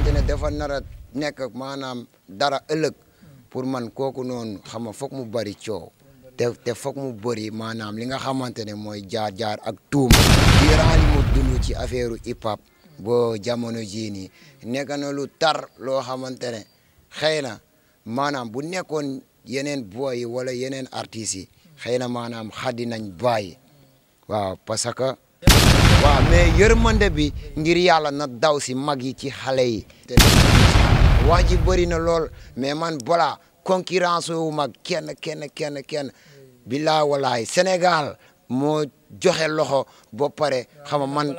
xamante ne dafa nar a nekk maanaam dara ëllëg pour man kooku noonu xam nga foog mu bëri coow te foog mu bëri maanaam li nga xamante ne mooy jaar-jaar ak tuuma diiraan li mu dund ci affaire hip hop boo jamono jii nii nekk na lu tar loo xamante ne xëy na maanaam bu nekkoon yeneen boy yi wala yeneen artistes yi xëy na maanaam xaddi nañ bàyyi waaw parce que waaw mais yërmande bi ngir yàlla na daw si mag yi ci xale yi wax ji bëri na lool mais man balaa concurrence wu mag kenn bilaa walaay Sénégal moo joxe loxo ba pare xam nga man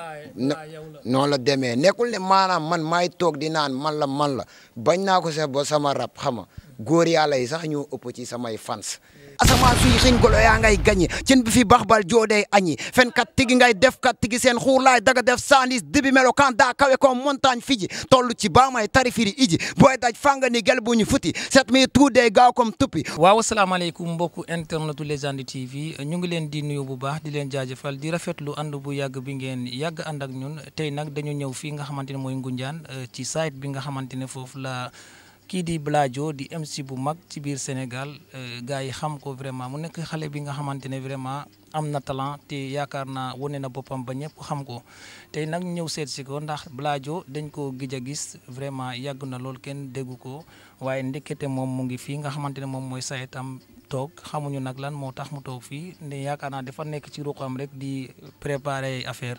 noonu la demee nekkul ne maanaam man maay toog di naan man la bañ naa ko sax ba sama rap xam nga góor yàlla yi sax ñoo ëpp ci samay fans asamaan suy xiñ golo yaa ngay gañi cin bi fi bax bal joodee añi fen kat tigi ngay def kat tigi seen xuur laay daga def sandis dibi melokaan daa kawe ko montagne fiji toll ci baamay tarifiri iji booy daj fanga ni gel bu ñu futi set mi tuudee gaaw comme tuppi waaw asalaamaaleykum mbokku internetu Légende TV ñu ngi leen di nuyu bu baax di leen jaajëfal di rafetlu ànd bu yàgg bi ngeen yàgg ànd ak ñun tey nag dañu ñëw fii nga xamante ne mooy Ngoundiane ci site bi nga xamante ne foofu la kii di Bladio di MC bu mag ci biir Sénégal gars yi xam ko vraiment mu nekk xale bi nga xamante ne vraiment am na talent te yaakaar naa wane na boppam ba ñëpp xam ko tey nag ñëw seet si ko ndax Bladio dañ ko gëj a gis vraiment yàgg na lool kenn déggu ko waaye ndekete moom mu ngi fii nga xamante ne moom mooy sayetam toog xamuñu nag lan moo tax mu toog fii ne yaakaar naa dafa nekk ci ruqam rek di préparer affaire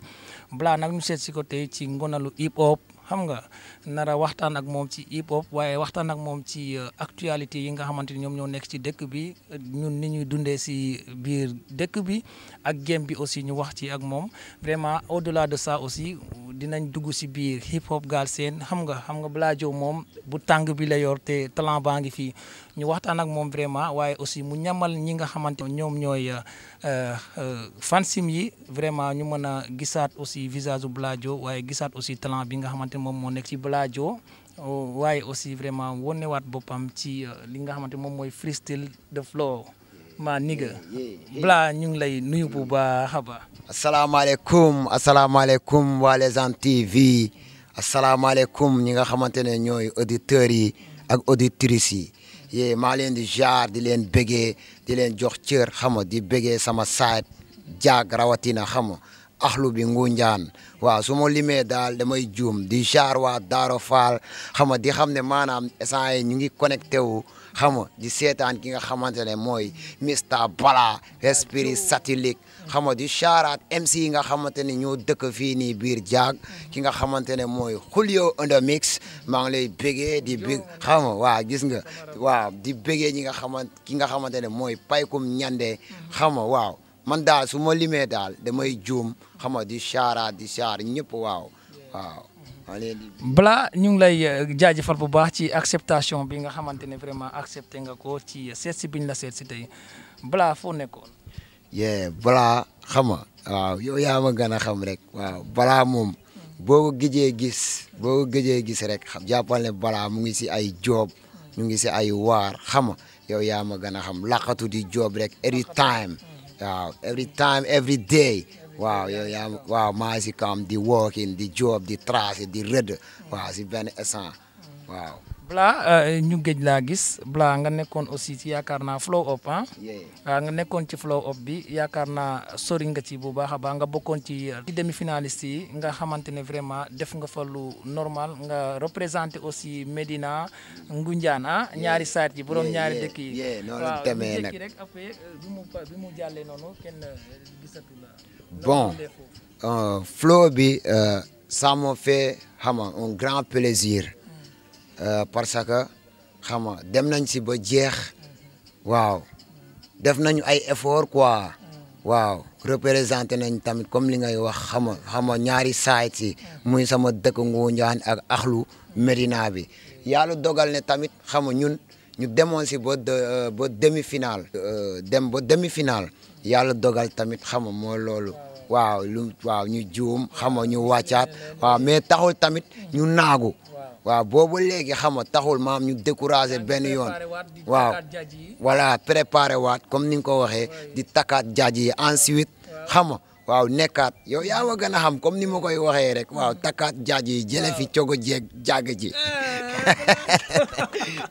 Bla nag ñu seet si ko tey ci ngonalu hip hop xam nga nara waxtaan ak moom ci hip hop waaye waxtaan ak moom ci actualité yi nga xamante ni ñoom ñoo nekk ci dëkk bi ñun ni ñuy dundee si biir dëkk bi ak game bi aussi ñu wax ci ak moom vraiment au delà de ça aussi dinañ dugg si biir hip hop Galsen xam nga Bladio moom bu tàng bi la yor te talent baa ngi fii ñu waxtaan ak moom vraiment waaye aussi mu ñamal ñi nga xamante ñoom ñooy fansim yi vraiment ñu mën a gisaat aussi visage u Bladio waaye gisaat aussi talent bi nga xamante moom moo nekk ci Bladio waaye aussi vraiment wonewaat boppam ci li nga xamante moom mooy freestyle the flow ma niga Bla ñu ngi lay nuyu bu baax a baax. asalaamaaleykum waa Légende TV asalaamaaleykum ñi nga xamante ne ñooy auditeurs yi ak auditrices yi maa leen di jaar di leen bëggee di leen jox cër xam nga di bëggee sama site jaag rawatina xam nga axlu bi Ngoundiane waaw su ma limee daal damay juum di jaar waa Daaro Fall xam nga di xam ne maanaam instant yi ñu ngi connecté wu xam nga di seetaan ki nga xamante ne mooy Mr Bala esprit satellite xam nga di jaaraat MC yi nga xamante ne ñoo dëkk fii nii biir jaag ki nga xamante ne mooy Julio on the mix maa ngi lay bëggee di bég xam nga waaw gis nga waaw di bëggee ki nga xamante ne mooy paykum ñande xam nga waaw man daal su ma limee daal damay juum xam nga di jaar ñëpp waaw. Bla ñu ngi lay jaajëfal bu baax ci acceptation bi nga xamante ne vraiment accepté nga ko ci seet si biñ la seet si tey Bla foo nekkoon. Bla xam nga waaw yow yaa ma gën a xam rek waaw Bla moom boo ko gëjee gis rek jàppal ne Bla mu ngi si ay job ñu ngi si ay waar xam nga yow yaa ma gën a xam laqatu di job rek every time every day. waaw yow maa si kam di working di job di tracer di rëdd waaw si benn instant waaw. Bla ñu géej laa gis Bla nga nekkoon aussi ci yaakaar naa flow up nga nekkoon ci flow up bi yaakaar naa sori nga ci bu baax a baax nga bokkoon ci demi-finaliste yi nga xamante ne vraiment def nga fa lu normal nga représenté aussi Medina Ngoundiane ñaari site yi borom ñaari dëkk yi. noonu la demee nag rek après bi mu jàllee noonu kenn gisatu la. Bon, flow bi ça m'a fait xam nga un grand plaisir parce que xam nga dem nañ si ba jeex waaw def nañu ay effort quoi waaw représenté nañ tamit comme li ngay wax xam nga ñaari sites yi muy sama dëkk Ngoundiane ak axlu Medina bi yàlla dogal ne tamit xam nga ñun ñu demoon si ba demi-finale dem ba demi-finale yàlla dogal tamit xam nga moo loolu waaw ñu juum xam nga ñu wàccaat waaw mais taxul tamit ñu naagu waaw boobu léegi xam nga taxul maam ñu découragé benn yoon waaw voilà préparé waat comme ni nga ko waxee di takkaat jaaj yi ensuite xam nga waaw nekkaat yow yaa ma gën a xam comme ni ma koy waxee rek waaw takkaat jaaj yi jële fi cogo jeeg jàgg ji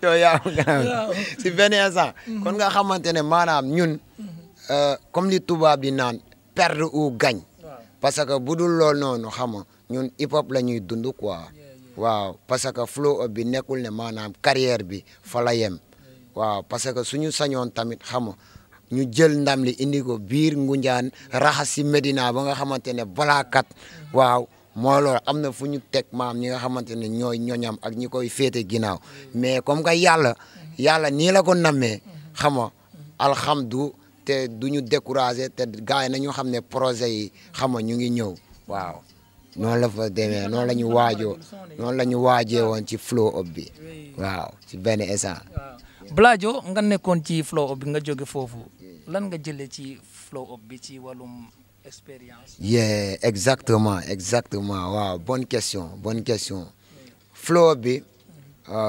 yow yaa ma gën a xam si benn instant kon nga xamante ne maanaam ñun comme li tubaab di naan perdre ou gagne parce que bu dul lool noonu xam nga ñun hip hop la ñuy dund quoi waaw parce que flow up bi nekkul ne maanaam carrière bi fa la yem waaw parce que suñu sañoon tamit xam nga ñu jël ndam li indi ko biir Ngunjaan raxas si Medina ba nga xamante ne balaa kat waaw moo loolu am na fu ñu teg maam ñi nga xamante ne ñooy ñoñam ak ñi koy féete ginnaaw mais comme que yàlla nii la ko nammee xam nga alhamdu te du ñu découragé te gars yi nañu xam ne projet yi xam nga ñu ngi ñëw waaw noonu la fa demee noonu la ñu waajoo noonu la ñu waajee woon ci flow up bi waaw ci benn instant. Blajo nga nekkoon ci flow up bi nga jóge foofu lan nga jëlee ci flow up bi ci wàllum expérience. yeah exactement waaw bonne question flow up bi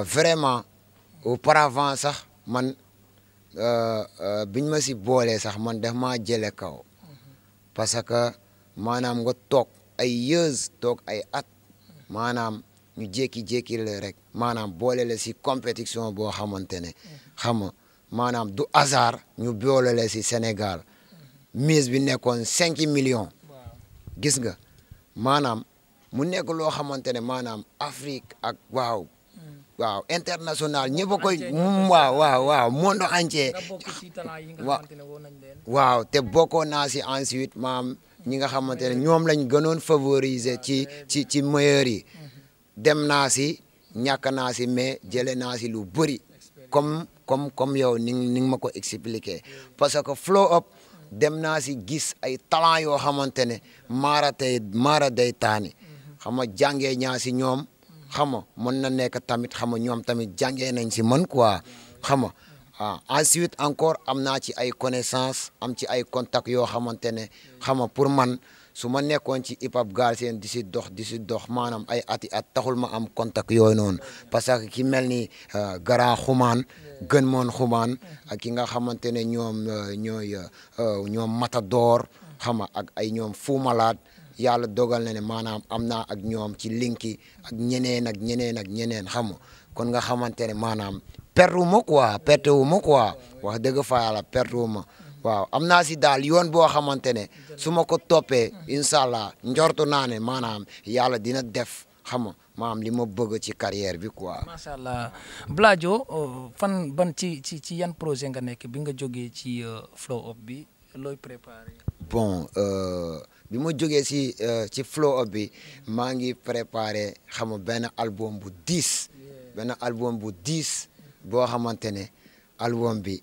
vraiment auparavant sax man biñ ma si boolee sax man daf maa jële kaw parce que maanaam nga toog ay years toog ay at maanaam ñu jékki-jékki la rek maanaam boole la si compétition boo xamante ne xam nga maanaam du hasard ñu boole la si Sénégal mise bi nekkoon 5 millions gis nga maanaam mu nekk loo xamante ne maanaam Afrique ak waaw international ñëpp a koy waaw monde entier waaw te bokkoon naa si ensuite maam ñi nga xamante ne ñoom lañ gënoon favoriser ci meilleurs yi dem naa si ñàkk naa si mais jëlee naa si lu bëri comme yow ni ma ko expliquer parce que flow up dem naa si gis ay talent yoo xamante ne maara day taani xam nga jàngee ñaa si ñoom xam nga mën na nekk tamit xam nga ñoom tamit jàngee nañ si man quoi xam nga ensuite encore am naa ci ay connaissance am ci ay contact yoo xamante ne xam nga pour man su ma nekkoon ci hip hop Galsen di si dox maanaam ay ati at taxul ma am contact yooyu noonu parce que ki mel ni Grand Xumaan gën moon Xumaan ak ki nga xamante ne ñoom Matador xam nga ak ay ñoom Fou Malade yàlla dogal na ne maanaam am naa ak ñoom ci linki ak ñeneen xam nga kon nga xamante ne maanaam perte wu ma quoi wax dëgg fa yàlla perte wu ma waaw am naa si daal yoon boo xamante ne su ma ko toppee incha allah njortu naa ne maanaam yàlla dina def xam nga maanaam li ma bëgg ci carrière bi quoi. macha allah Blajo fan ban ci yan projet nga nekk bi nga jógee ci flow up bi looy préparé. bon bi ma jógee ci flow up bi maa ngi préparé xam nga benn album bu 10 boo xamante ne. album bi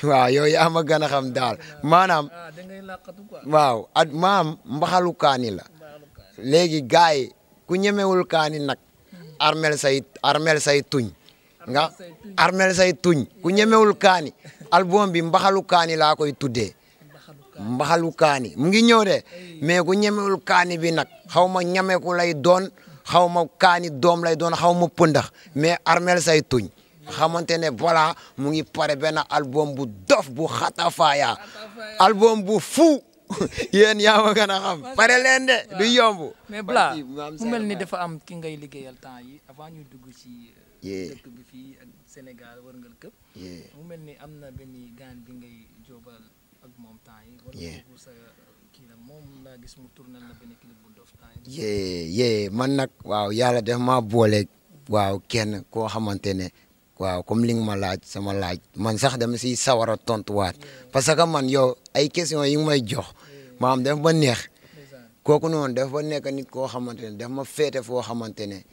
waaw yow yaa ma gën a xam daal maanaam waaw maam mbaxalu kaani la léegi gars yi ku ñemewul kaani nag armel say tuñ nga armel say tuñ ku ñemewul kaani album bi mbaxalu kaani laa koy tuddee mbaxalu kaani mu ngi ñëw de mais ku ñemewul kaani bi nag xaw ma ñameku lay doon xaw ma kaani doom lay doon xaw ma pëndax mais armel say tuñ xamante ne voilà mu ngi pare benn album bu dof bu xatafaaya album bu fu yéen yaa ma gën a xam pare leen de du yomb. mais Bla mu mel ni dafa am ki ngay liggéeyal temps yi avant ñu dugg ci dëkk bi fii ak Sénégal wërngal këpp mu mel ni am na benn gaan bi ngay jóobal ak moom temps yi wala bu sa kii la moom laa gis mu tourné na benn clip bu dof temps yi man nag waaw yàlla def ma boole waaw kenn koo xamante ne waaw comme li nga ma laaj sama laaj man sax dama si sawar a tontuwaat parce que man yow ay question yi nga may jox maam daf ma neex kooku noonu dafa nekk nit koo xamante ne daf ma féete foo xamante ne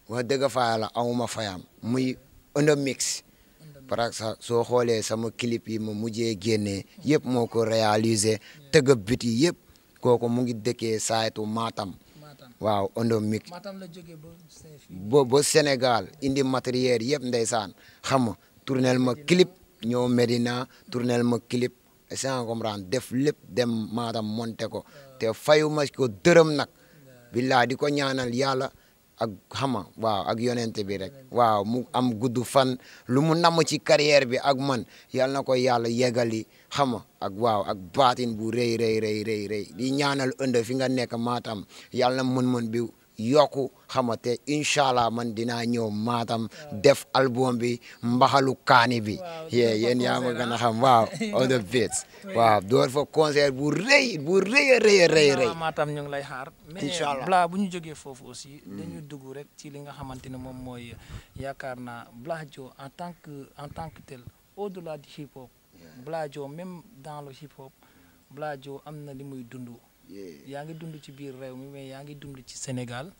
wax dëgg fa yàlla amuma fayam muy Under Mix parce que soo xoolee sama clip yi ma mujjee génnee yëpp moo ko réalisé tëgg bit yi yëpp kooku mu ngi dëkkee saytu Matam waaw Under Mix ba Sénégal indi matériel yëpp ndeysaan xam nga tournel ma clip ñëw Medina tournel ma clip sans comprendre def lépp dem Matam monté ko te fayu ma ko dërëm nag billaay di ko ñaanal yàlla ak xama waaw ak yonente bi rek waaw mu am gudd fan lu mu namm ci carrière bi ak man yal na ko yàlla yeggali xama ak waaw ak baatin bu rëy di ñaanal ënd fi nga nekk Matam yal na mën-mën bi yokku xama te incha allah man dinaa ñëw Matam def album bi mbaxalu kaani bi yéen yaa ma gën a xam waaw on the beats waaw door fa concert bu rëy Matam ñu ngi lay xaar incha allah mais Bla bu ñu jógee foofu aussi dañuy dugg rek ci li nga xamante ne moom mooy yaakaar naa Blajo en tant que tel au-delà du hip hop Blajo même dans le hip hop Blajo am na li muy dund yaa ngi dund ci biir réew mi mais yaa ngi dund ci Sénégal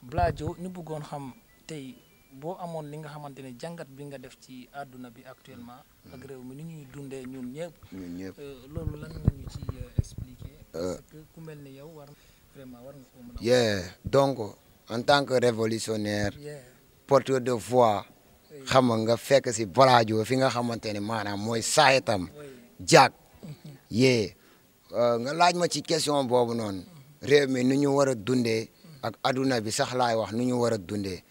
Blajo ñu bëggoon xam tey boo amoon li nga xamante ne jàngat bi nga def ci àdduna bi actuellement ak réew mi ni ñuy dundee ñun ñëpp loolu lan nga ñu ci expliquer parce que ku mel ni yow vraiment war nga ko mën a donc en tant que révolutionnaire porteur de voix xam nga fekk si Blajo fi nga xamante ne maanaam mooy saayitam jaag nga laaj ma ci question boobu noonu réew mi nu ñu war a dundee ak adduna bi sax laay wax nu ñu war a dundee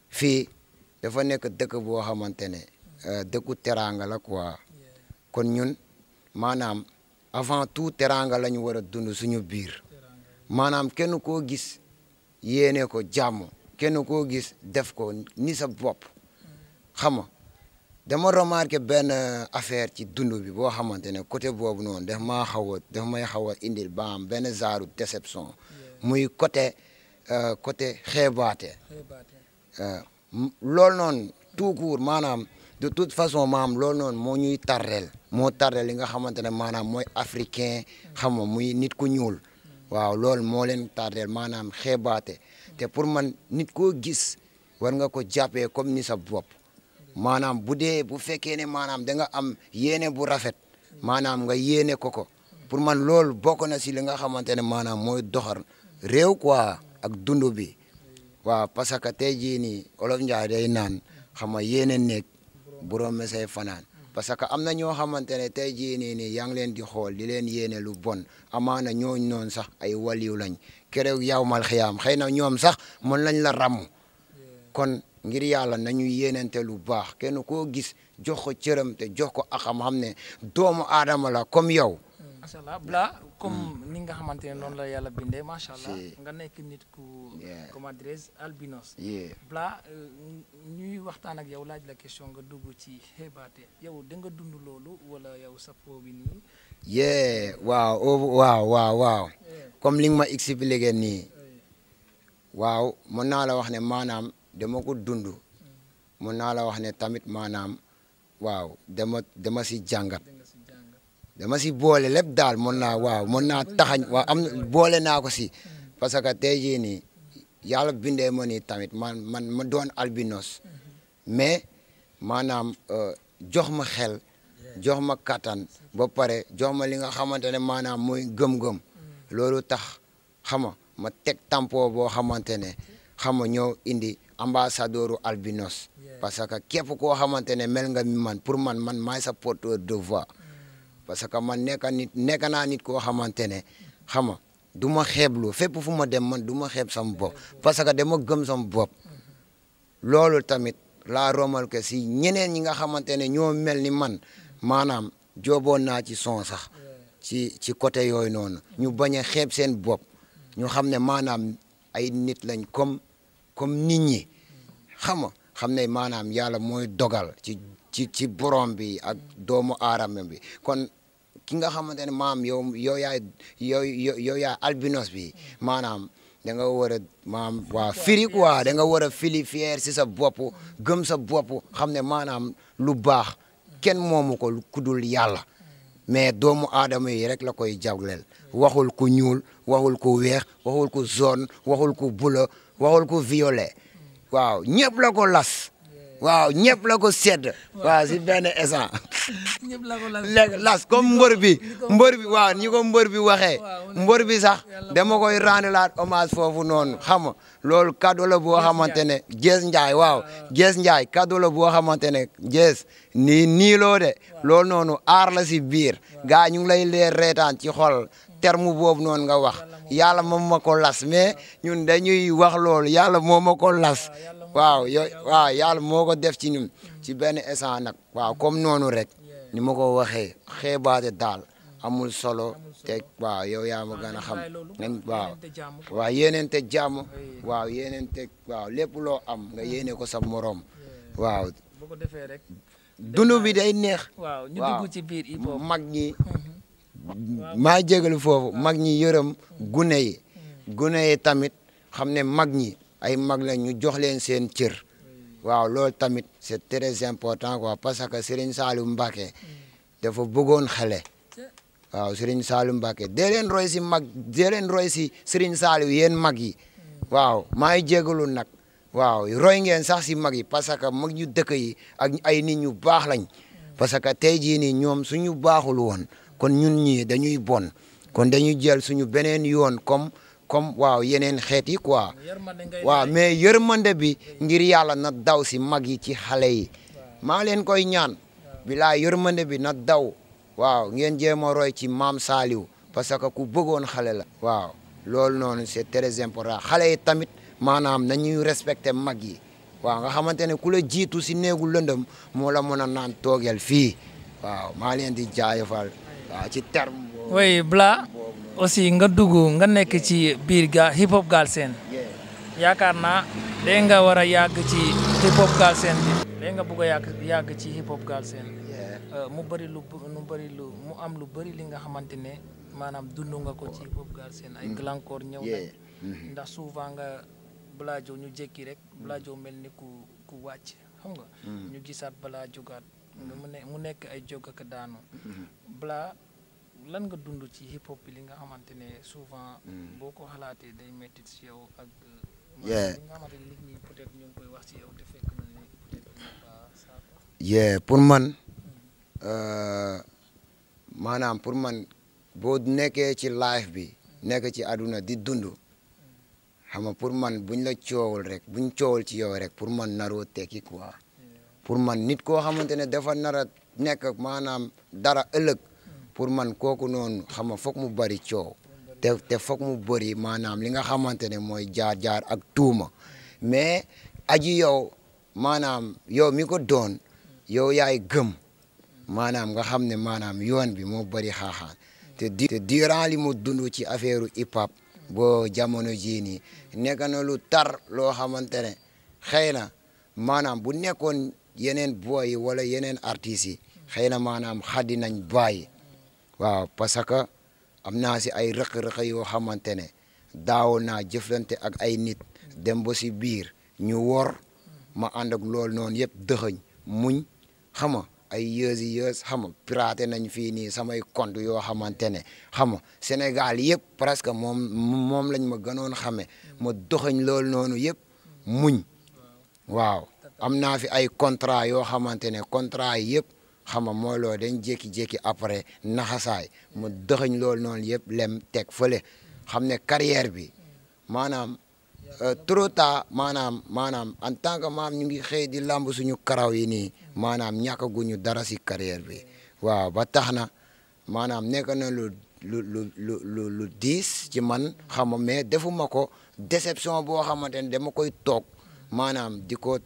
fii dafa nekk dëkk boo xamante ne dëkku teraanga la quoi kon ñun maanaam avant tout teraanga la ñu war a dund suñu biir maanaam kenn koo gis yéene ko jàmm kenn koo gis def ko ni sa bopp xam nga dama remarqué benn affaire ci dund bi boo xamante ne côté boobu noonu daf may xaw a indil baam benn genre déception muy côté xeebaate loolu noonu tout court maanaam de toute façon maanaam loolu noonu moo ñuy tardel li nga xamante ne maanaam mooy africain xam nga muy nit ku ñuul waaw loolu moo leen tardel maanaam xeebaate te pour man nit koo gis war nga ko jàppee comme ni sa bopp maanaam bu fekkee ne maanaam da nga am yéene bu rafet maanaam nga yéene ko pour man loolu bokk na si li nga xamante ne maanaam mooy doxar réew quoi ak dund bi waaw parce que tey jii nii olof Njaay day naan xam nga yéene nekk borom mesay fanaan parce que am na ñoo xamante ne tey jii nii yaa ngi leen di xool di leen yéene lu bon amaana ñooñu noonu sax ay waliw lañ keroog yawmal xiyaam xëy na ñoom sax mën lañ la ràmm kon ngir yàlla nañu yéenante lu baax kenn koo gis jox ko cëram te jox ko ak xam ne doomu aadama la comme yow. macha allah Bla comme ni nga xamante ne noonu la yàlla bindee macha allah nga nekk nit ku comment dirais-je albinos. Bla ñuy waxtaan ak yow laaj la question nga dugg ci xeebaate yow da nga dund loolu wala yow sa po bi nii. waaw comme li nga ma expliqué nii waaw mën naa la wax ne maanaam. dama ko dund mën naa la wax ne tamit maanaam waaw dama si jàngat dama si boole lépp daal mën naa taxañ waaw boole naa ko si parce que tey jii nii yàlla bindee ma nii tamit man ma doon albinos mais maanaam jox ma xel jox ma kattan ba pare jox ma li nga xamante ne maanaam mooy gëm-gëm loolu tax xama ma teg tampo boo xamante ne xama ñoo indi ambassadeuru albinos parce que képp koo xamante ne mel nga mi man pour man maay sa porteur de voix parce que man nekk naa nit koo xamante ne xam nga du ma xeeblu fépp fu ma dem man du ma xeeb sama bopp parce que dama gëm sama bopp loolu tamit laa romal que si ñeneen ñi nga xamante ne ñoo mel ni man maanaam jooboon naa ci son sax ci côté yooyu noonu ñu bañ a xeeb seen bopp ñu xam ne maanaam ay nit lañ comme nit ñi xam ne maanaam yàlla mooy dogal ci borom bi ak doomu aadama bi kon ki nga xamante ne maam yow yaay albinos bi maanaam da nga war a maam waa firi quoi da nga war a fili fier si sa bopp gëm sa bopp xam ne maanaam lu baax kenn moomu ko ku dul yàlla mais doomu aadama yi rek la koy jagleel waxul ku ñuul waxul ku weex waxul ku jaune waxul ku bleu waxul ku violet waaw ñëpp la ko las waaw ñëpp la ko sedd waaw si benn instant ñëpp la ko las comme mbër bi waaw ñi ko mbër bi waxee mbër bi sax dama koy rendre hommage foofu noonu xam nga loolu cadeau la boo xamante ne Jees Njaay waaw Jees Njaay cadeau la boo xamante ne Jees nii loo de loolu noonu aar la si biir gaa ñu ngi lay leer reetaan ci xol terme boobu noonu nga wax yàlla moom ma ko las mais ñun dañuy wax loolu yàlla moo ma ko las waaw waaw yàlla moo ko def ci ñun ci benn instant nag waaw comme noonu rek ni ma ko waxee xeebaate daal amul solo te waaw yow yaa ma gën a xam waaw yéeneente jàmm waaw yéeneente waaw lépp loo am nga yéene ko sa morom waaw bu ko defee rek dund bi day neex waaw ñu dugg ci biir hip hop mag ñi maa jégalu foofu mag ñi yërëm gune yi tamit xam ne mag ñi ay mag la ñu jox leen seen cër waaw loolu tamit c'est très important quoi parce que Serigne Saliou Mbacké dafa bëggoon xale waaw Serigne Saliou Mbacké dee leen roy si mag dee leen roy si Serigne Saliou yéen mag yi waaw maa ngi jégalu nag waaw roy ngeen sax si mag yi parce que mag ñu dëkk yi ak ay nit ñu baax lañ parce que tey jii nii ñoom suñu baaxul woon kon ñun ñii dañuy bon kon dañuy jël suñu beneen yoon comme waaw yeneen xeet yi quoi waaw mais yërmande bi ngir yàlla na daw si mag yi ci xale yi maa leen koy ñaan bilaa yërmande bi na daw waaw ngeen jéem a roy ci maam Saliou parce que ku bëggoon xale la waaw loolu noonu c'est très important xale yi tamit maanaam nañuy respecté mag yi waaw nga xamante ne ku la jiitu si néegu lëndëm moo la mën a naan toogel fii waaw maa leen di jaayefal waaw ci terme boobu. oui Bla aussi nga dugg nga nekk ci biir hip hop Galsen yaakaar naa dee nga war a yàgg ci hip hop Galsen bi dee nga bëgg a yàgg ci hip hop Galsen mu am lu bëri li nga xamante ne maanaam dund nga ko ci hip hop Galsen ay gàllankoor ñëw nañ ndax souvent nga Blajo ñu jékki rek Blajo mel ni ku wàcc xam nga ñu gisaat balaa jógaat mu nekk ay jóg ak daanu Bla lan nga dund ci hip hop bi li nga xamante ne souvent boo ko xalaatee day métti ci yow ak li nga xamante ne nit ñi peut-être ñu ngi koy wax ci yow te fekk na ne peut-être pour man maanaam pour man boo nekkee ci live bi nekk ci àdduna di dund xam nga pour man buñ la coowul rek buñ coowul ci yow rek pour man naroo tekki quoi pour man nit koo xamante ne dafa nar a nekk maanaam dara ëllëg pour man kooku noonu xam nga foog mu bari coow te foog mu bëri maanaam li nga xamante ne mooy jaar-jaar ak tuuma mais aji yow maanaam yow mi ko doon yow yaay gëm maanaam nga xam ne maanaam yoon bi moo bëri xaaxaan te durant li mu dund ci affaire hip hop boo jamono jii nii nekk na lu tar loo xamante ne xëy na maanaam bu nekkoon yeneen boy yi wala yeneen artistes yi xëy na maanaam xaddi nañ bàyyi waaw parce que am naa si ay rëq-rëq yoo xamante ne daaw naa jëflante ak ay nit dem ba si biir ñu wor ma ànd ak loolu noonu yëpp dëxëñ muñ xam nga ay yées xam nga piraté nañ fii nii samay compte yoo xamante ne xam nga Sénégal yëpp presque moom lañ ma gënoon xame ma doxañ loolu noonu yëpp muñ waaw am naa fi ay contrat yoo xamante ne contrat yi yëpp xam nga mooy loolu dañ jékki-jékki après naxasaay ma doxañ loolu noonu yëpp lem teg fële xam ne carrière bi maanaam trop tard maanaam en tant que maam ñu ngi xëy di lamb suñu karaw yi nii maanaam ñàkkaguñu dara si carrière bi waaw ba tax na maanaam nekk na lu diis ci man xam nga mais defuma ko déception boo xamante ne dama koy toog maanaam di ko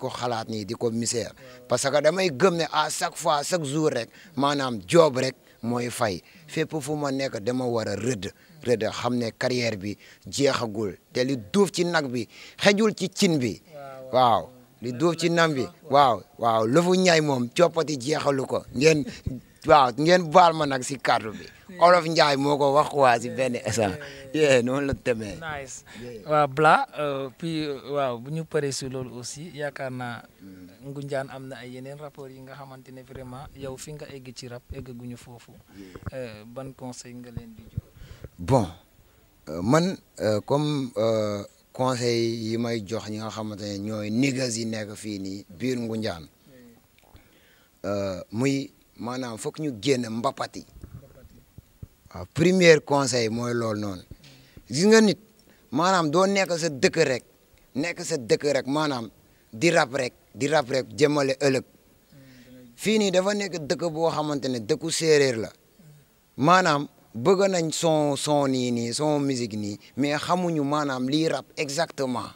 xalaat nii di ko misère parce que damay gëm ne à chaque fois chaque jour rek maanaam job rek mooy fay fépp fu ma nekk dama war a rëdd xam ne carrière bi jeexagul te li duuf ci nag bi xejul ci cin bi waaw li duuf ci nag bi waaw lëfu ñaay moom coppati jeexalu ko ngeen baal ma nag si kàddu bi olof Njaay moo ko wax waa si benn instant noonu la demee. nice waaw Bla puis waaw bu ñu paree si loolu aussi yaakaar naa Ngunjaan am na ay yeneen rapport yi nga xamante ne vraiment yow fi nga egg ci rap eggaguñu foofu ban conseil nga leen di jox. bon man comme conseil yi may jox ñi nga xamante ne ñooy niggas yi nekk fii nii biir Ngunjaan muy maanaam foog ñu génn mbapati waaw premier conseil mooy loolu noonu gis nga nit maanaam doo nekk sa dëkk rek maanaam di rap rek jëmale ëllëg fii nii dafa nekk dëkk boo xamante ne dëkku séeréer la maanaam bëgg nañ son nii son musique nii mais xamuñu maanaam lii rap exactement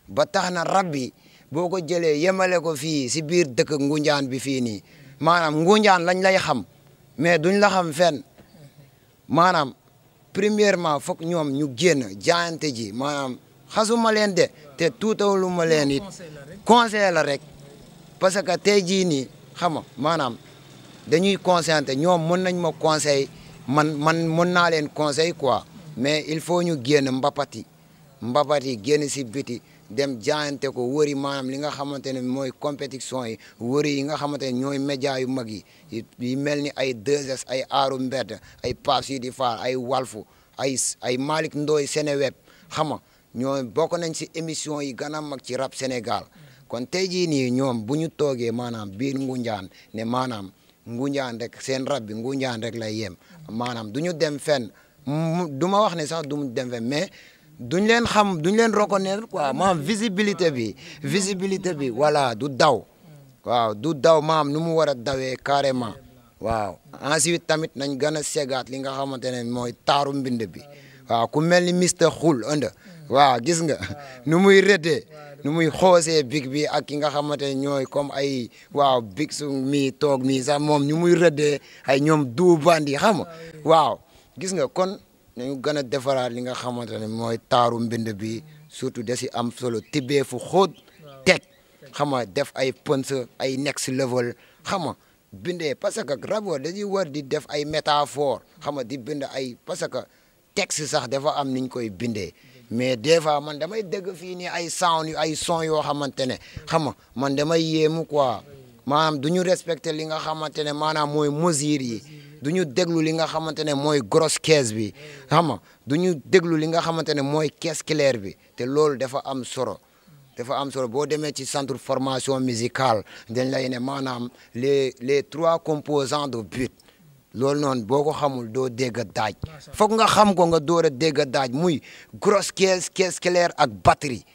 ba tax na rap bi boo ko jëlee yemale ko fii si biir dëkk Ngunjaan bi fii nii maanaam Ngunjaan lañ lay xam mais duñ la xam fenn maanaam premièrement foog ñoom ñu génn jaayante ji maanaam xasuma leen de te tuutalu ma leen it conseil la rek parce que tey jii nii xam nga maanaam dañuy conseillante ñoom mën nañ ma conseil man mën naa leen conseil quoi mais il faut ñu génn mbapat yi génn si biti dem jaayante ko wëri maanaam li nga xamante ne mooy compétition yi wëri yi nga xamante ne ñooy média yu mag yi mel ni ay 2S ay Aaru Mbedd ay Pape Sidi Fall ay Walfu ay Malick Ndoye Seneweb xam nga ñoo bokk nañ si émission yi gën a mag ci rap Sénégal kon tey jii nii ñoom bu ñu toogee maanaam biir Ngunjaan ne maanaam Ngunjaan rek seen rap bi Ngunjaan rek lay yem maanaam du ñu dem fenn du ma wax ne sax du mu dem fenn mais duñ leen xam duñ leen reconnaître quoi maanaam visibilité bi voilà du daw waaw du daw maam nu mu war a dawee carrément waaw ensuite tamit nañ gën a segaat li nga xamante ne mooy taaru mbind bi waaw ku mel ni Mister Xul ënd waaw gis nga nu muy rëddee nu muy xoosee big bi ak ki nga xamante ne ñooy comme ay waaw big su mi toog mi sax moom ñu muy rëddee ay ñoom du bandi xam nga waaw gis nga kon nañu gën a defaraat li nga xamante ne mooy taaru mbind bi surtout da si am solo tibbee fu xóot teg xam nga def ay punch ay next level xam nga bindee parce que rapport dañuy war di def ay métaphore xam nga di bind ay parce que texte sax dafa am niñ koy bindee mais des fois man damay dégg fii nii ay sound yu ay son yoo xamante ne xam nga man damay yéemu quoi maanaam du ñu respecté li nga xamante ne maanaam mooy mesure yi du ñu déglu li nga xamante ne mooy grosse caisse bi xam nga du ñu déglu li nga xamante ne mooy caisse claire bi te loolu dafa am solo boo demee ci centre formation musicale dañ lay ne maanaam les 3 composants de but loolu noonu boo ko xamul doo dégg daaj foog nga xam ko nga door a dégg daaj muy grosse caisse claire ak batterie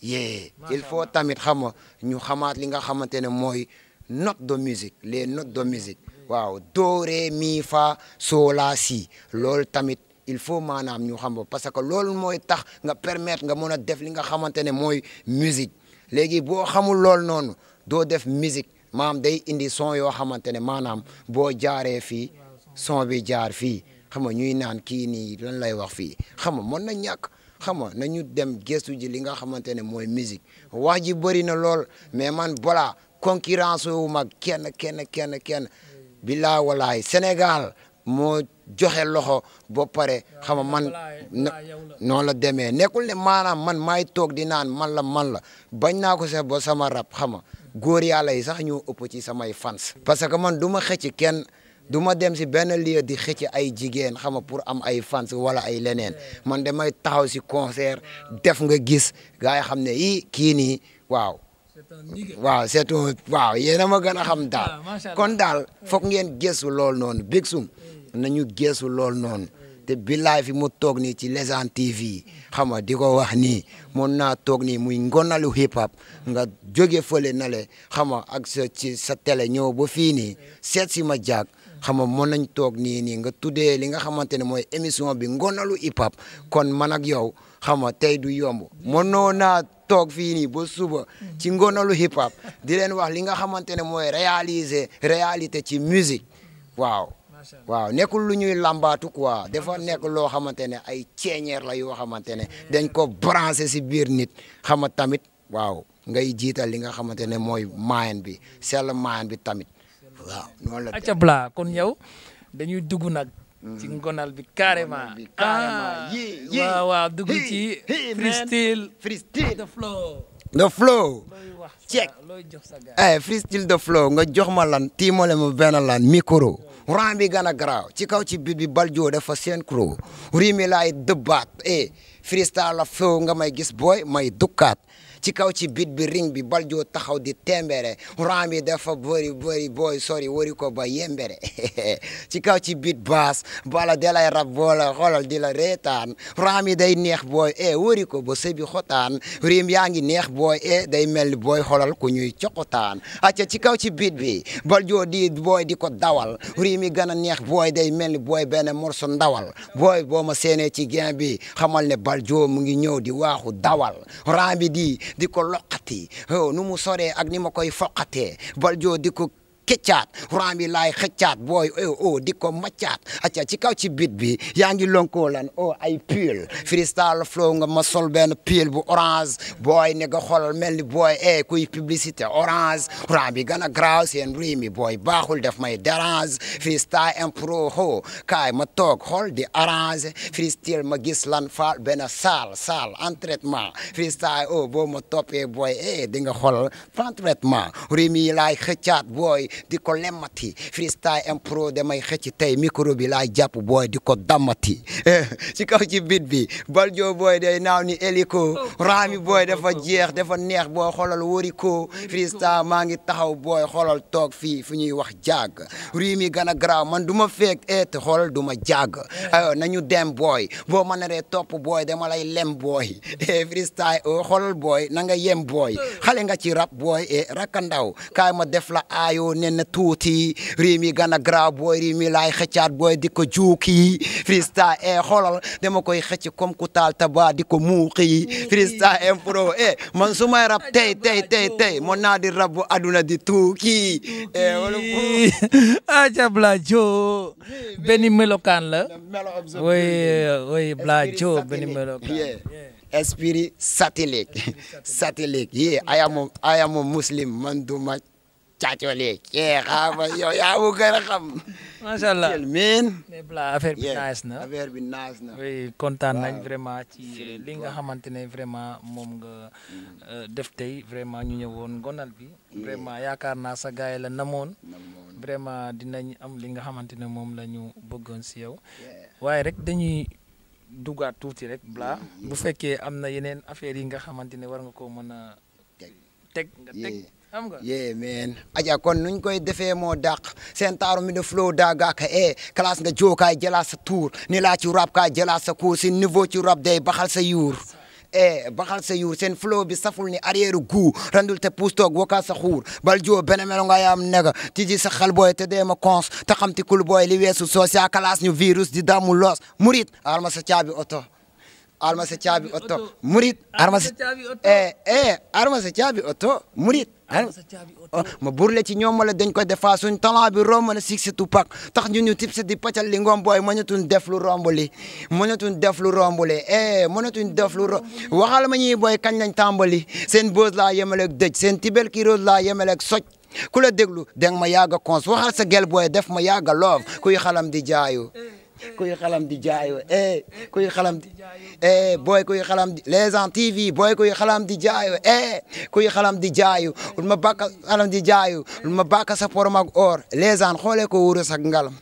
il faut tamit xam nga ñu xamaat li nga xamante ne mooy note de musique les notes de musique waaw do ré mi fa sol la si loolu tamit il faut maanaam ñu xam parce que loolu mooy tax nga permettre nga mën a def li nga xamante ne mooy musique léegi boo xamul loolu noonu doo def musique maanaam day indi son yoo xamante ne maanaam boo jaaree fii son bi jaar fii xam nga ñuy naan kii nii lan lay wax fii xam nga mën na ñàkk xam nga nañu dem gëstu ji li nga xamante ne mooy musique wax ji bëri na lool mais man voilà concurrence wu mag kenn bilaa walaay Sénégal moo joxe loxo ba pare xam nga man noonu la demee nekkul ne maanaam man maay toog di naan man la bañ naa ko sax ba sama rap xam nga góor yàlla yi sax ñoo ëpp ci samay fans parce que man du ma xëcc kenn du ma dem si benn lieu di xëcc ay jigéen xam nga pour am ay fans wala ay leneen man damay taxaw si concert def nga gis gars yi xam ne kii nii waaw c'est un waaw yéen a ma gën a xam daal kon daal foog ngeen gëstu lool noonu Big Soum nañu gëstu lool noonu te billaay fi mu toog nii ci Légende TV xam nga di ko wax nii mën naa toog nii muy ngonalu hip hop nga jóge fële na le xam nga ak sa télé ñëw ba fii nii seet si ma jaag xam nga mën nañ toog nii nga tuddee li nga xamante ne mooy émission bi ngonalu hip hop kon man ak yow xam nga tey du yomb mënoo naa toog fii nii ba suba ci ngonalu hip hop di leen wax li nga xamante ne mooy réalité ci musique waaw nekkul lu ñuy lambaatu quoi dafa nekk loo xamante ne ay ceeñeer la yoo xamante ne dañ ko branché si biir nit xam nga tamit waaw ngay jiital li nga xamante ne mooy maayen bi sell maayen bi tamit waaw noonu la acca bla kon yow dañuy dugg nag ci ngonal bi carrément waaw dugg ci freestyle the flow check freestyle the flow nga jox ma lan tiimale ma benn lan micro ran bi gën a garaaw ci kaw ci bit bi bal joo dafa synchro rimi laay dëbbaat freestyle la flow nga may gis booy may dukkaat ci kaw ci bit bi ring bi Baljo taxaw di tembere ram bi dafa bëri booy sori wari ko ba yembere ci kaw ci bit baas bala dalay rab boola xoolal di la reetaan ram yi day neex booy wari ko ba sëbi xotaan rim yaa ngi neex booy day mel ni booy xoolal ku ñuy cokotaan acca ci kaw ci bit bi Baljo di booy di ko dawal rim yi gën a neex booy day mel ni booy benn morso ndawal booy boo ma seenee ci gain bi xamal ne Baljo mu ngi ñëw di waaxu dawal ram bi di ko loqati nu mu soree ak ni ma koy foqatee Baljo di ko keccaat ram bi laay xëccaat booy di ko maccaat acca ci kaw ci bit bi yaa ngi lonkoo lan ay pull freestyle flow nga ma sol benn pull bu orange booy ne nga xoolal mel ni booy kuy publicité orange ram bi gën a graaw seen rimi booy baaxul def may dérange freestyle impro kaay ma toog xool di arrange freestyle ma gis lan faal benn salle entraînement freestyle boo ma toppee booy di nga xoolal entraînement rimi laay xëccaat booy di ko lemmati freestyle impro damay xëcc tey micro bi laay jàpp booy di ko dammati ci kaw ci bit bi Baljo booy day naaw ni hélico rami booy dafa jeex dafa neex booy xoolal wari ko freestyle maa ngi taxaw booy xoolal toog fii fu ñuy wax jàgg rimi gën a garaaw man du ma feek te xoolal du ma jàgg ayo nañu dem booy boo ma naree topp booy dama lay lem booy freestyle xoolal booy na nga yem booy xale nga ci rap booy raka ndaw kaay ma def la aayo nen tuuti rimi gën a garaaw booy rimi laay xëccaat booy di ko juuki freestyle xoolal dama koy xëcc comme ku taal taba di ko muuqi freestyle impro man su may rap tey mën naa di rap bu aduna di tuuki aja Baljo benn melokaan la way Baljo benn melokaan esprit satellite I am a Muslim man duma catholique xama yow yaa mu gën a xam macha allah mais Bla affaire bi nice na affaire bi nice na oui kontaan nañ vraiment ci li nga xamante ne vraiment moom nga def tey vraiment ñu ñëwoon ngonal bi vraiment yaakaar naa sa gaay la namoon vraiment dinañ am li nga xamante ne moom la ñu bëggoon si yow waaye rek dañuy dugaat tuuti rek Bla bu fekkee am na yeneen affaire yi nga xamante ne war nga ko mën a teg nga teg xam nga man aja kon nuñ koy defee moo dàq seen taaru mi de flow daagaaka classe nga jookaay jëlaat sa tour ni laa ci rap kaay jëlaat sa cour si niveau ci rap day baxal sa yuur baxal sa yuur seen flow bi saful ni arrière gu randul te puus toog waka sa xuur Baljo benn melo nga yaam nega tiji sa xal booy te dee ma cons te xam ti kul booy li weesu soos yaa classe ñu virus di damu loos murit alma sa caabi oto arma sa caabi oto murit arma sa arma sa caabi oto murit ma burle ci ñoom wala dañ ko defa suñ talent bi romb na six Tupac tax ñu tip di paccal li ngom booy mënatuñ def lu rombali mënatuñ def lu rombali mënatuñ def lu waxal ma ñuy booy kañ lañ tàmbali seen bës laa yemaleeg dëj seen tibel ki rose laa yemaleeg soj ku la déglu deng ma yàgg a cons waxal sa gel booy def ma yàgg a loof kuy xalam di jaayu kuy xalam di jaayu kuy xalam di boy kuy xalam di Légende TV boy kuy xalam di jaayu kuy xalam di jaayu ul ma bàkka xalam di jaayu ul ma bàkka sa porom ak or Légende xoolee ko wurus ak ngalam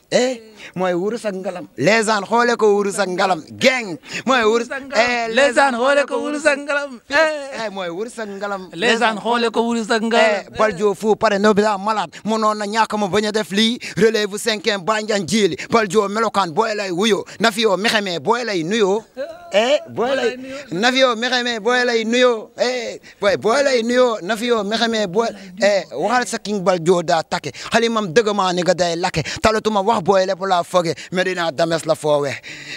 mooy wurus ak ngalam Légende xoolee ko wurus ak ngalam geng mooy wurus Légende xoolee ko wurus ak ngalam mooy wurus ak ngalam Légende xoolee ko wurus ak ngalam Baljo fu pare no bi daa malade mënoon na ñàkk ma bañ a def lii relève 5e banjan jili Baljo melokaan boy lay wuyo nafiyo mexeme boy lay nuyo boy lay nafiyo mexeme boy lay nuyo boy lay nuyo nafiyo mexeme boy waxal sa king Baljo daa take xalimam dëggamaa ni ga day lakke talatuma wax boy lépp la foge Medina Dames la foowe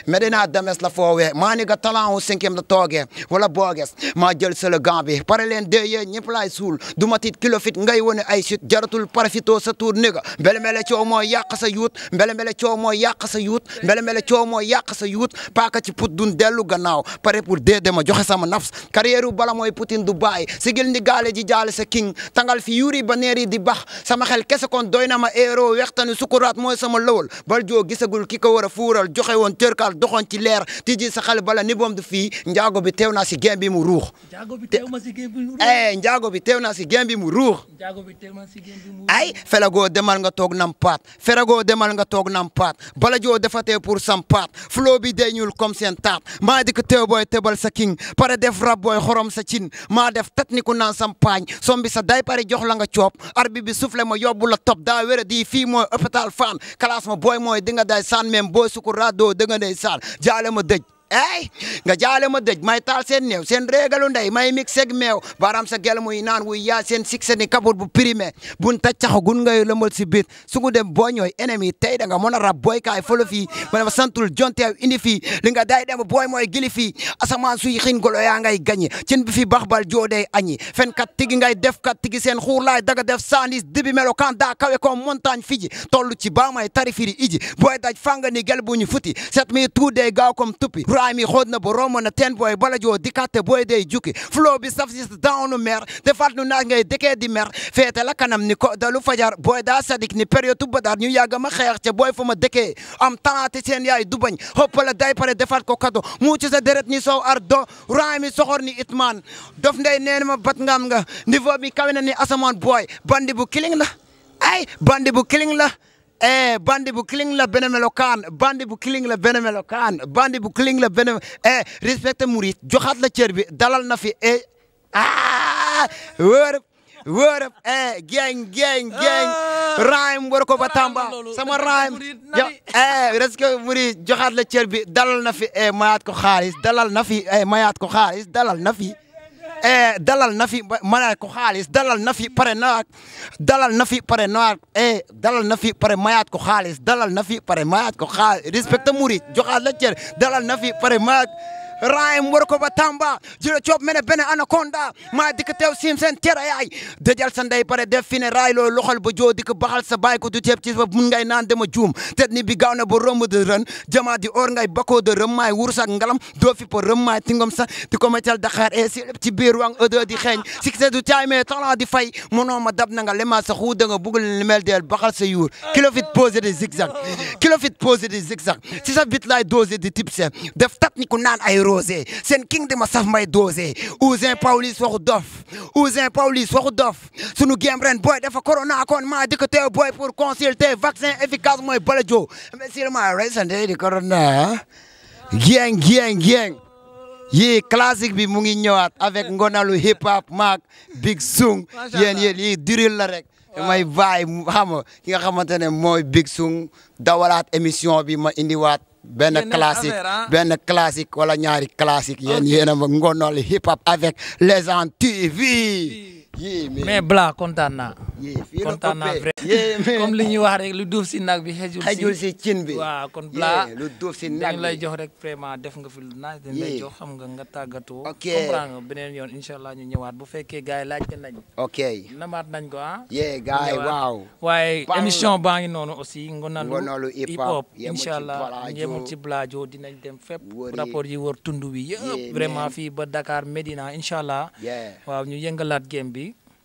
Medina Dames la foowe maa ni ga talent 5e la tooge wala booges maa jël slogan bi pare leen de yee ñëpp laay suul du ma tiit kilo fit ngay wone ay chute jaratul parafito sa tour ni ga mbele mbele coow mooy yàq sa yuut mbele mbele coow mooy yàq sa yuut mbele mbele coow mooy yàq sa yuut paaka ci put dun dellu gannaaw pare pour dee dema joxe sama nafs carrière bala mooy Poutine du bàyyi sigil ndi gaale ji jaale sa king tangal fi yuri ba neeri di bax sama xel kese kon doy na ma héros wextani sukuraat mooy sama lawol Baljo gisagul ki ko war a fuural joxe woon tërkaal doxoon ci leer tiji sa xel bala ni boom du fii njaago bi teew naa si gem bi mu ruux njaago bi teew naa si gem bi mu ruux ay felagoo demal nga toog nam paat feragoo demal nga toog nam paat Baljo defate pare pour sam paat flow bi day ñuul comme seen taat maa di ko teew booy tebal sa king pare def rab booy xorom sa cin maa def technique naan sam paañ sombi sa day pare jox la nga coob arbi bi soufflé ma yóbbu la top daa wéra di fii mooy hôpital fan classe ma booy mooy di nga day saan même booy suku rado da nga day saan jaale ma dëj ey nga jaale ma dëj may taal seen néew seen régalu ndey may mix seg meew baram sa gel muy naan wuy yaa seen succès ni kabut bu primé bun taccax gun ngay lëmbal si biir sugu dem boo ñooy ennemi tey da nga mën a rab booy kaay folo fii ma ne santul jonteew indi fii li nga day dem booy mooy gili fii asamaan suy xin golo yaa ngay gañe cin bi fi baxbal joodey añi fen kat tigi ngay def kat tigi seen xuur laay daga def sandis dibi melo kan daa kawe ko montagne fiji tollu ci baa may tari firi iji booy daj fanga ni gel bu ñu futi set mi tuudee gaaw comme tuppi mi xood na ba romb na ten booy bala joo dikkaate booy day jukki flow bi saf si dawnu mer defaat nu naaj ngay dëkkee di mer feete la kanam ni ko dalu fajar booy daa sadik ni période badar ñu yàgg ma xeex ca booy fa ma dëkkee am tanaate seen yaay du bañ xoppala day pare defaat ko kado muuci sa deret ni sow ar do raay mi soxor ni itmaan dof ndey neen ma bat ngam nga niveau bi kawe na ni asamaan booy bandi bu kiling la ay bandi bu kiling la bandi bu kiling la benn melokaan bandi bu kiling la benn melokaan bandi bu kiling la benn respecté murit joxaat la cër bi dalal na fi wërëb geng rhyme war ko ba Tamba sama rhyme respecté murit joxaat la cër bi dalal na fi mayaat ko xaalis dalal na fi mayaat ko xaalis dalal na fi dalal na fi mayaat ko xaalis dalal na fi pare naak dalal na fi pare naak dalal na fi pare mayaat ko xaalis dalal na fi pare mayaat ko xaalis respecté murit joxaat la cër dalal na fi pare mayaat raayam war ko ba Tamba jëla coob mene benn anaconda maa dikk teew sim seen tera yaay dëjal sa ndey pare def fi ne raay loo loxal ba joo dikk baxal sa baay ko du teeb ci ba mun ngay naan dema juum tet ni bi gaaw na ba romb de ren jama di or ngay bakoo de rëm maay wurus ak ngalam doo fi po rëm maay tingom sa di ko mecal Dakar si lépp ci biir wang ëdë di xeeñ succès du caay mais talent di fay mënoo ma dab na nga lema sa xuu da nga buggal li mel deel baxal sa yuur kilo fit posé des zigzag kilo fit posé des zigzag si sa bit laay dosé di tipse def tat ni ku naan ay seen king di ma saf may dosé Ouzin Paulis waxu dof Ouzin Paulis waxu dof sunu game ren boy dafa corona kon maa di ko teew boy pour consulter vaccin efficace mooy balajo mais sur ma resante di corona geng yi classique bi mu ngi ñëwaat avec ngonalu hip hop maak Big Sung yéen yi diril la rek may baay xam nga ki nga xamante ne mooy Big Sung dawalaat émission bi ma indiwaat benn classique wala ñaari classique yéen a ma ngonol hip hop avec Légende TV mais Bla kontaan naa kontaan naa vrai comme li ñuy wax rek lu duuf si nag bi xejul si cin bi waaw kon Bla lu duuf si nag bi lay jox rek vraiment def nga fi lu naaj dañ lay jox xam nga tàggatoo ok comprendre nga beneen yoon incha allah ñu ñëwaat bu fekkee gars yi laajte nañ ok namaat nañ ko gars yi waaw waaye émission baa ngi noonu aussi ngonalu hip hop incha allah yemul ci Blajo dinañ dem fépp rapport yi wër tund wi yëpp vraiment fii ba Dakar Medina incha allah waaw ñu yëngalaat game bi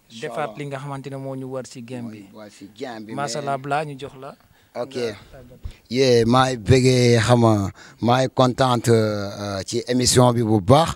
defaat li nga xamante ne moo ñu war si game bi macha allah Bla ñu jox la ok maay bëggee xama maay contente ci émission bi bu baax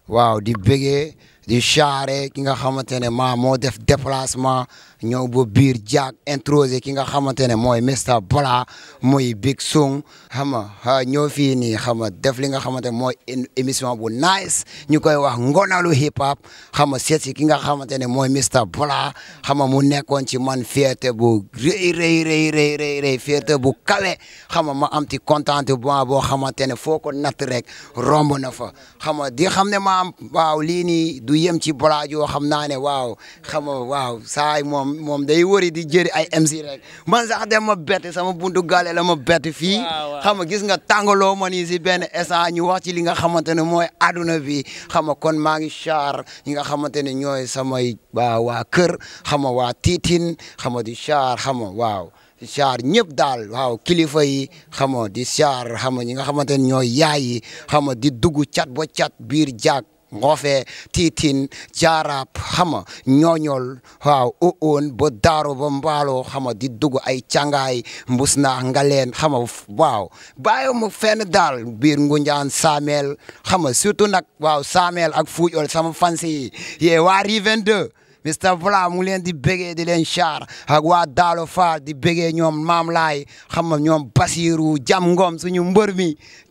waaw di bëggee di charré ki nga xamante ne moo def déplacement ñëw ba biir jaag introsé ki nga xamante ne mooy Mr Bla muy Big Sung xam nga ñëw fii nii xam nga def li nga xamante ne mooy émission bu nice ñu koy wax ngonalu hip hop xam nga seet si ki nga xamante ne mooy Mr Bla xam nga mu nekkoon ci man fierté bu rëy fierté bu kawe xam nga ma am ci contentement boo xamante ne foo ko natt rek romb na fa xam nga di xam ne ma am waaw lii nii du yem ci Blajo xam naa ne waaw xam nga waaw saay moom day wëri di jëri ay MC rek man sax dem ma bett sama buntu gale la ma bett fii xam nga gis nga tàngaloo ma nii si benn instant ñu wax ci li nga xamante ne mooy aduna bi xam nga kon maa ngi char ñi nga xamante ne ñooy samay waa kër xam nga waa tiitin xam nga di char xam nga waaw di char ñëpp daal waaw kilifa yi xam nga di char xam nga ñi nga xamante ne ñooy yaay yi xam nga di dugg cat ba cat biir jaag Ngofe tiitin jaarap xama ñooñol waaw uun ba daaro ba mbaalo xama di dugg ay càngaay mbus naa ngaleen xama waaw bàyyi mu fenn daal biir Ngunjaan Samel xama surtout nag waaw Samel ak Fuujol sama fansi yi yee waa Rue 22 Mr Vla mu leen di bégee di leen char ak waa Daalo Faar di bégee ñoom Maam Laay xam nga ñoom Basiru Jam Ngom suñu mbër mi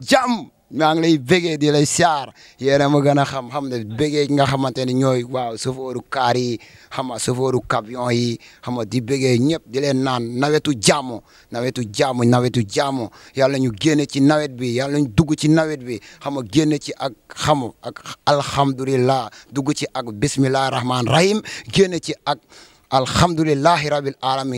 Jam maa ngi lay bégee di lay char yéen a ma gën a xam ne bégee nga xamante ne ñooy waaw chauffeuru kaar yi xam nga chauffeuru camion yi xam nga di bégee ñëpp di leen naan nawetu jàmm yàlla ñu génne ci nawet bi yàlla ñu dugg ci nawet bi xam nga génne ci ak alhamdulillah dugg ci ak bismillahi rahmaani rahim génne ci ak alhamdulillahi rabil alamin